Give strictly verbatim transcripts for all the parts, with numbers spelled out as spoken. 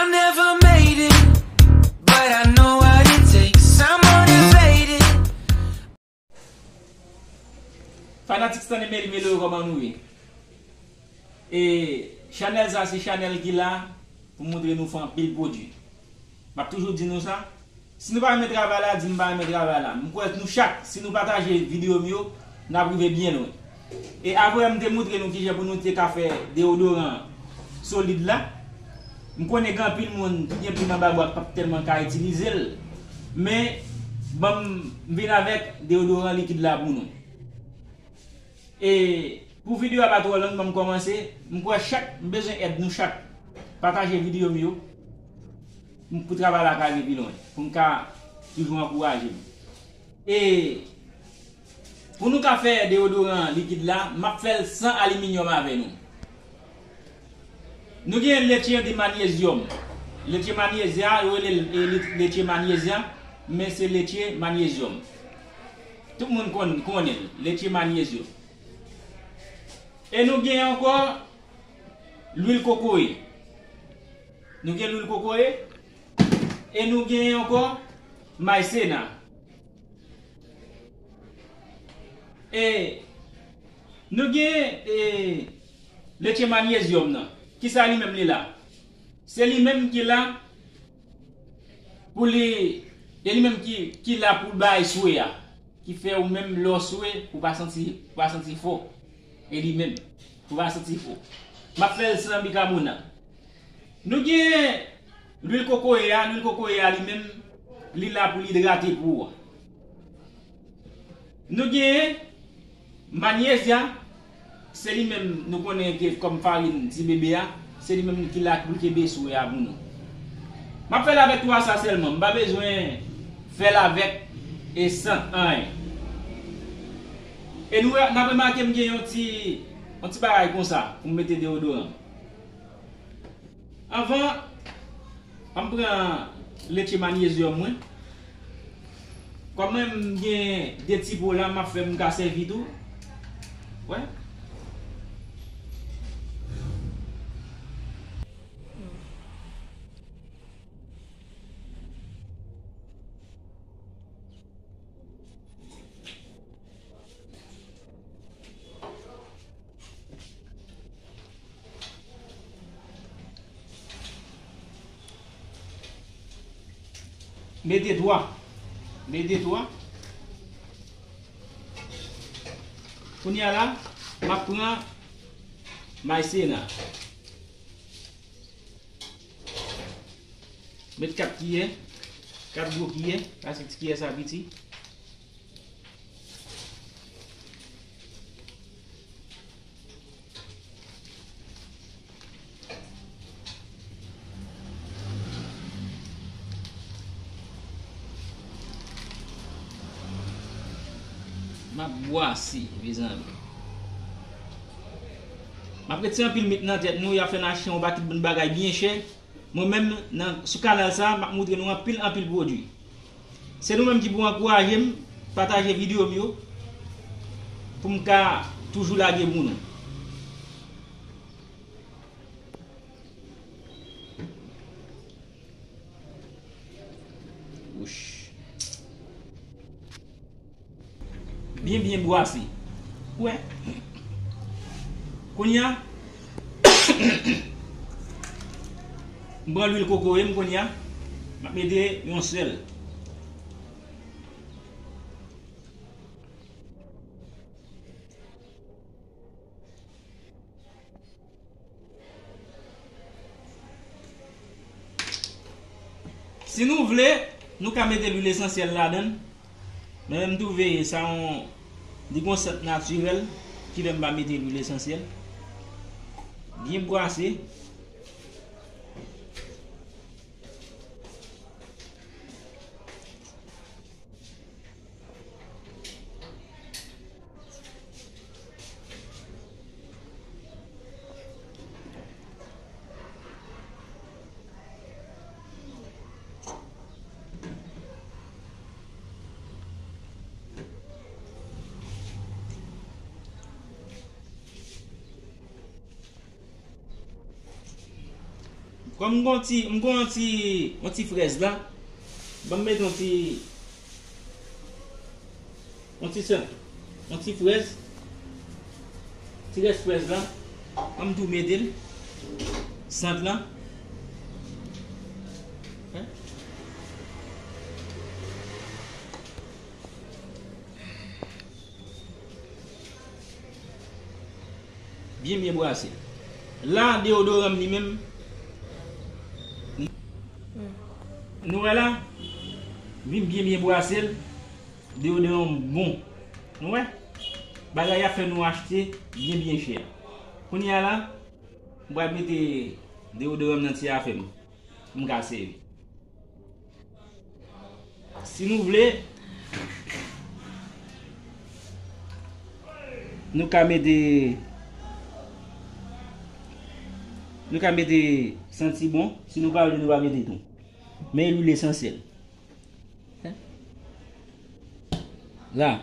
I never made it, but I know what it takes. I'm motivated. Fanatik Stanley Meli Melo, kòman nou ye? E chanèl sa se chanèl ki la pou montre nou fè anpil pwodui. M ap toujou di nou sa. Si nou pa renmen travay la, di m pa renmen travay la. M kwè nou chak, si nou pataje videyo m yo, n ap rive byen lwen. E apre m te montre nou kijan pou nou te ka fè deodoran solid la. M konnen gen anpil moun ki gen plim anba bwa k p ap tèlman ka itilize l. Men, ban m vin avèk deodoran likid la pou nou. E pou videyo a pa twò long, ban m kòmanse. M kwè chak, m bezwen èd nou chak. Pataje videyo m yo. M, pou travay la ka rive pi lwen. Pou m ka toujou ankouraje m. E pou nou ka fè deodoran likid la, m ap fè l san aliminyòm avè nou. Nou gen letye de manyezyòm. Letye manyezyòm, yo rele l, e, let-, letye manyezyòm, men se letye manyezyòm. Tout moun konn, konnen l, letye manyezyòm. E nou gen ankò lwil kokoye. Nou gen lwil kokoye. E nou gen ankò mayisena. E nou gen, e, letye manyezyòm nan. Kisa li menm li la? Se li menm ki la pou li, e li menm ki, ki la pou bay swe a. Ki fè ou menm lè w swe, ou pa santi, ou pa santi fò. E li menm, ou pa santi fò. M ap fè l san bikabonat. Nou gen lwil kokoye a, lwil kokoye a li menm, li la pou l idrate po a. Nou gen manyezya, se li menm nou konnen ke kòm farin ti bebe a, se li menm ki la pou l kenbe swe a pou nou. M ap fè l avèk twa sa sèlman, m pa bezwen fè l avèk e san anyen. E nou, n ap remake m gen yon ti, yon ti bagay konsa pou m mete deodoran. Anvan, ann pran letye manyezyòm mwen. Kòm mwen m gen de ti po la, m ap fè m ka sèvi tou. Wè. Mete twa. Mete twa. Kounye a la, m ap pran mayisena. Met kat kiyè, kat gwo kiyè, pase ti kiyè sa piti. M ap bwase, mezanmi. M ap retire anpil mit nan tèt nou, y ap fè n achte yon pakèt bann bagay byen chè. Mwen menm, nan, sou kanal sa, m ap montre nou anpil, anpil pwodui. Se nou menm ki pou ankouraje m, pataje videyo m yo, pou m ka toujou lage pou nou. Wouch. Byen, byen bwase. Ou wè? Kounye a, m pran lwil kokoye m kounye a. M ap mete yon sèl. Si nou vle, nou ka mete lwil esansyèl ladan l. Men m twouve sa yon, li gon sant natirèl ki fè m pa mete lwil esansyèl. Byen bwase. Kòm m gon ti, m gon ti, yon ti frèz la, ban m met yon ti, yon ti sant, yon ti frèz, ti rès frèz la, ban m tou mete l, sant lan. Byen, byen brase. La, deyodoran m li menm, nou wè la, vin byen, byen brase l, deyodoran bon. Nou wè? Bagay a fè nou achte byen, byen chè. Kounye a la, m pral mete deyodoran m nan ti afè m. M ka sere. Si nou vle, nou ka mete, nou ka mete santi bon. Si nou pa vle, nou pa mete tou. Men lwil esansyèl. La,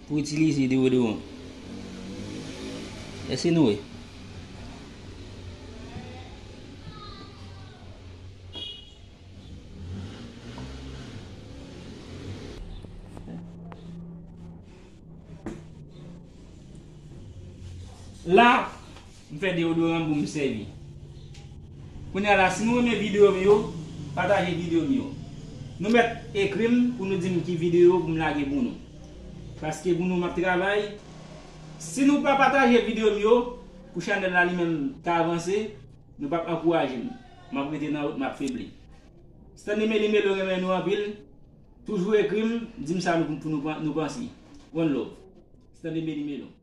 pou itilize deyodoran. Èske nou wè? La, m fè deyodoran pou m sèvi. Kounye a la, si nou renmen videyo m yo, pataje videyo m yo. Nou mèt ekri m pou nou di m ki videyo pou m lage pou nou. Paske pou nou m ap travay. Si nou pa pataje videyo m yo, pou chanèl la li menm ka avanse, nou p ap ankouraje m. M ap rete nan wout, m ap febli. Stanley Meli Melo renmen nou anpil. Toujou ekri m, di m sa nou, pou nou, nou panse. One love. Stanley Meli Melo.